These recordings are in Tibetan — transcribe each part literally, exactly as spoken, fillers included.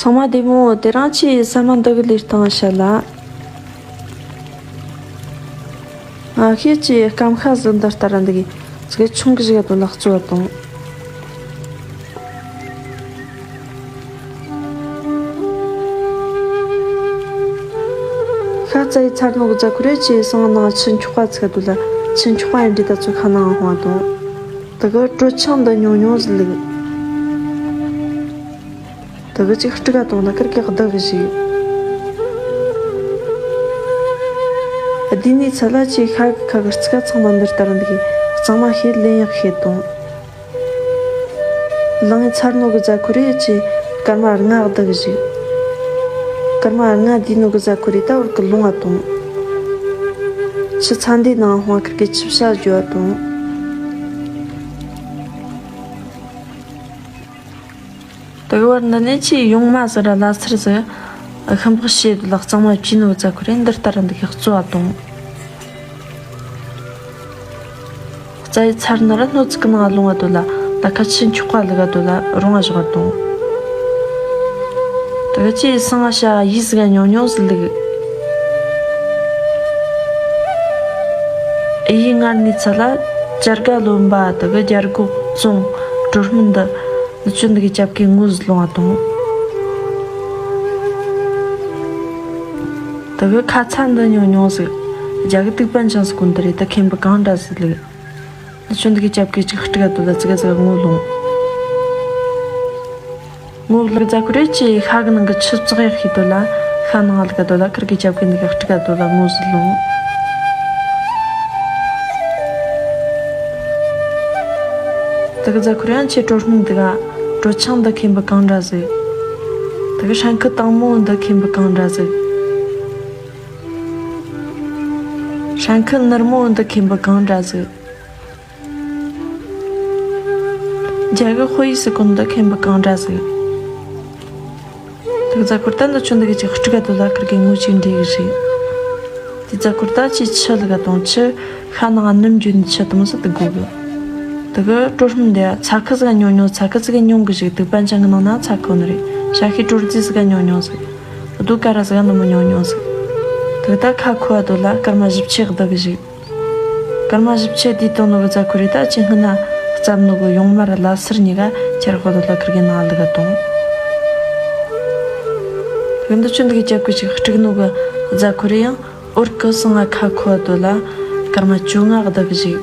ཚང་མ་བདེ་མོ། དེ་རིང་ཁྱེད་ཟ་མ་འདི་གི་ལས་སྟངས་བཤད་ལ། ཨ་ཁྱེད་ཀྱིས་སྐམ་ཤ་ཟིག་འདི་ལྟར་འདི་གི་ཙི་གེ་ཆུང་གི་ཞིག་ག་དོན་ལ་བཙོ་བ་དང་། ཤ་བཙའ་ཡི་ཚར་ནོ་གི་རྫ་ཁུ་རེ་ཅིག་སང་ནང་ཆུ་འཁྱོག་པ་ཙི་ག་དོན་ལ་ཆུ་འཁྱོག་པ་ཡིན་འདྲི་ད་ཚོ་ཁ་ནང་ཧོང་དང་། དེ་གི་དྲོད་ཆང་འདི་ཉུང་ཉུང་ཟིག་བླུགས། དེ་གི་ཅིག་སྤྲི་ག་དང་ན་ཁིར་གི་བདག་གི་ཞིག་བསྡུས་ནས་ཚ་ལ་ཅིག་ཤ་གི་ཁ་གི་རྩི་ཁ་ཚང་མ་འདི་ལྟར་འདི་གི་གཙང་མ་ཤེད་ལེན་ཡག་ཤེད་དང་། ལངས་ཚར་ནོ་གི་རྫ་ཁུ་རེ་ཅིག་སྐར་མ་ལྔ་བདག་གི་ཞིག་སྐར་མ་ལྔ་བསྡུས་ནོ་གི་རྫ་ཁུ་རེ་ད་བར་གི་ལོང་བ་དང་། ཆུ་ཚ་འདི་ནང་ཧོང་ཁིར་གི་ཆུ་བྱ་རྒྱུ་བ་དང་། དེ་གི་བར་འདི་ནས་ཅིག་ཡོང་མ་ཟིག་ར་ལ་སིར་ཟིག་ཤམ་བག་བྱས་ལ་གཙང་མ་བཅུས་ནོ་རྫ་ཁུ་རེ་འདི་ལྟར་འདི་གི་བཙོ་བ་དང་། བཙའ་ཡི་ཚར་ན་ར་སྣོད་ཅིག་གི་ནང་ལོང་བ་དོ་ལ་ད་ཁ་ཆུ་འཁྱོག་པ་བླུག་ག་དོ་ལ་རོང་བ་བཞག་པ་དང་། དེ་གི་ཅིག་སང་ང་ཤ་ཡིས་ཟིག་ག་ཉུང་ཉུང་ཟིག་བླུགས། ཨེ་ཡི་ངར་ནས་ཚ་ལ་ཅར་ག་ལོན་པ་དེ་གི་རྒྱ་སྒོག་བཙོང་དྲོ་སྨན་འདི། ནུ་ཆུ་འདི་གི་རྒྱབ་ཀའི་ངོས་སུ་ལོང་བ་དང་། དེ་གི་ཁ་ཚ་འདི་ཉུང་ཉུང་ཟིག་རྒྱ་གི་དུག་པ་འཆང་ཟིག་གོ་འདི་རེད། ད་ཁེམ་བུ་གང་འདྲ་ཟིག་བླུགས། ནུ་ཆུ་འདི་གི་རྒྱབ་ཀའི་ཅིག་སྤྲི་ག་དོ་ལ་ཙི་ག་ཙི་ག་ངོས་ལོང་། ངོས་ལ་རྫ་ཁུ་རེ་ཅིག་ཤ་གི་ནང་གི་ཆུ་བཙག་ཡག་ཤེད་དོ་ལ་ཤ་ནང་ལ་ག་དོ་ལ་ཁིར་གི་རྒྱབ་ཀའི་འདི་གི་སྤྲི་ག་དོ་ལ་ངོས་སུ་ལོང་། དེ་གི་རྫ་ཁུ་རེ་ཡང་ཆེ་དྲོ་སྨན་འདི་ག་དྲོད་ཆང་འདི་ཁེམ་བུ་གང་འདྲ་ཟིག་དེ་གི་ཧྲན་ཁུ་དྭངས་མོ་འདི་ཁེམ་བུ་གང་འདྲ་ཟིག་ཧྲན་ཁུ་ནུར་མོ་འདི་ཁེམ་བུ་གང་འདྲ་ཟིག་རྒྱ་གི་ཧོ་ཡི་སི་ཀུན་འདི་ཁེམ་བུ་གང་འདྲ་ཟིག་དེ་གི་རྫ་ཁུར་ད་འདི་ཆུ་འདི་གི་ཅིག་སྤྲི་ག་དོ་ལ་ཁིར་གི་ངོས་ཅིག་འདྲེ་གི་ཞིག་དེ་རྫ་ཁུར་ད་ཅིག་ཆུ་བླུག་ག་དང་ཆུ་ཤ་ནང་ནུམ་རྒྱུ་ནི་ཆུ་དུམ་སི་དུ་དགོ་གི་དེ་གི་དྲོ་སྨན་འདི་ཚ་ཁུ་ཟིག་ཉུང་ཉུང་ཚ་ཁུ་ཟིག་ཉུང་གི་ཞིག་དུག་པ་འཆང་གི་ནང་ན་ཚ་ཁུ་ནི་རེད། ཤ་ཤེད་དྲོ་རྩི་ཟིག་ཉུང་ཉུང་ཟིག་རྡོ་ཀ་ར་ཟིག་ནུ་མོ་ཉུང་ཉུང་ཟིག་དེ་གི་ད་ཁ་ཁུ་བ་དོ་ལ་སྐར་མ་བཞི་བཅུ་བདག་གི་ཞིག་སྐར་མ་བཞི་བཅུ་དེའི་སྟེང་ནོ་གི་རྫ་ཁུ་རེ་ད་ཅི་སྔུན་ན་བརྩམས་ནོ་གི་ཡོང་མ་ར་ལ་སིར་གཉིས་ཀ་ཁྱེར་ཧོ་དོ་ལ་ཁིར་གི་ནང་བླུག་ག་དང་། དེ་འདི་ཆུ་འདི་གི་རྒྱབ་ཀྱི་ཅིག་སྤྲིག་ནོ་གི་རྫ་ཁུ་རེ་ཡང་འོར་གི་སང་ང་ཁ་ཁུ་བ་དོ་ལ་སྐར་མ་བཅོ་ལྔ་བདག་གི་ཞིག་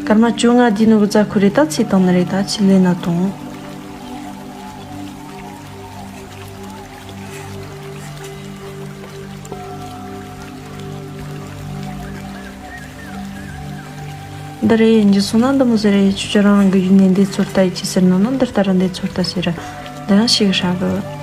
སྐར་མ་བཅོ་ལྔ་དེའི་ནོ་གི་རྫ་ཁུ་རེ་ད་ཚེ་དང་ནི་རེ་ད་ཆི་ལེ་ན་དང་། འདི་རེད་ཡིན་རྒྱུ་སོང་ན་འདི་མོ་ཟེར་རེད། ཁྱོད་ཁྱོད་རང་གི་ཡུལ་ནས་འདི་ཚོད་ལྟ་ཡི་ཅི་ཟེར་ནོ་ན་འདི་ལྟར་འདི་ཚོད་ལྟ་ཟེར། འདི་ཡང་ཞིག་ཧྲ་གི།